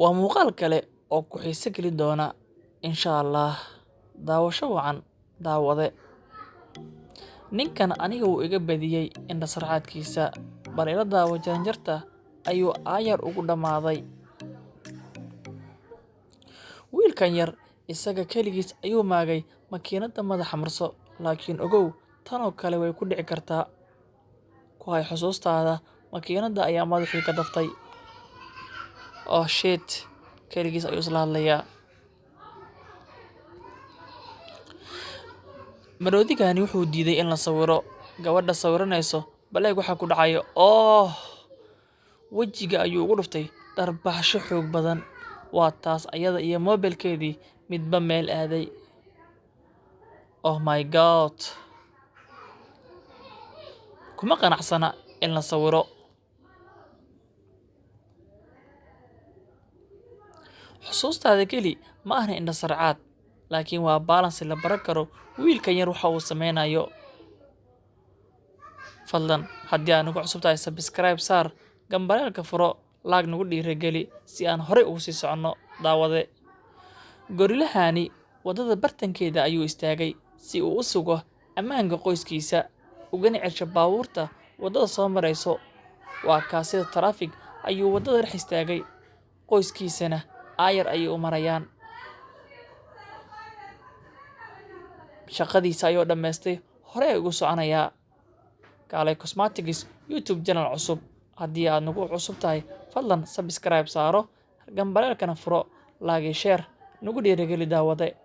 Waa muuqaal kale oo ku xiiso gelin doona, insha Allah. Daawasho wacan, daawade. Ninkan aniga wuu iga badiyey indha sarcaadkiisa. Bal ila daawo, jaranjarta ayuu aayar ugu dhammaaday. Wiilkan yar isaga keligiis ayuu maagay makiinadda madaxa marso, laakiin ogow, tanoo kale way ku dhici kartaa. Ku hay xusuustaada, makiinadda ayaa madaxii ka daftay. Oh shit, keligiis ayuu isla hadlayaa. Maroodigani wuxuu diiday in la sawiro. Gabadha sawiranayso, bal eeg waxa ku dhacayo. Oh, wejiga ayuu ugu dhuftay dharbaxsho xoog badan. Waa taas ayada iyo moobilkeedii midba meel aaday. Oh my God, kuma qanacsana in la sawiro. Xusuustaada geli, ma ahna indha sarcaad, laakiin waa balance la baran karo wiilkan yar waxa uu sameynayo. Fadlan haddii aad nagu cusub tahay, subscribe saar, gambaleelka furo, laag nagu dhiirigeli si aan horey ugu sii soconno, daawade. Gorilahani waddada bartankeeda ayuu istaagay si uu u sugo ammaanka qoyskiisa, ugana celsho baabuurta waddada soo marayso. Waa kaa, sida taraafig ayuu waddada dhex istaagay, qoyskiisana aayar ayay u marayaan. Shaqadiisa ayuu dhammaystay, horey ugu soconayaa. Kaalay Cosmetics YouTube channel cusub. Haddii aad nagu cusub tahay, fadlan subscribe saaro, gambaleelkana furo, like, share nagu dhiirigeli, daawade.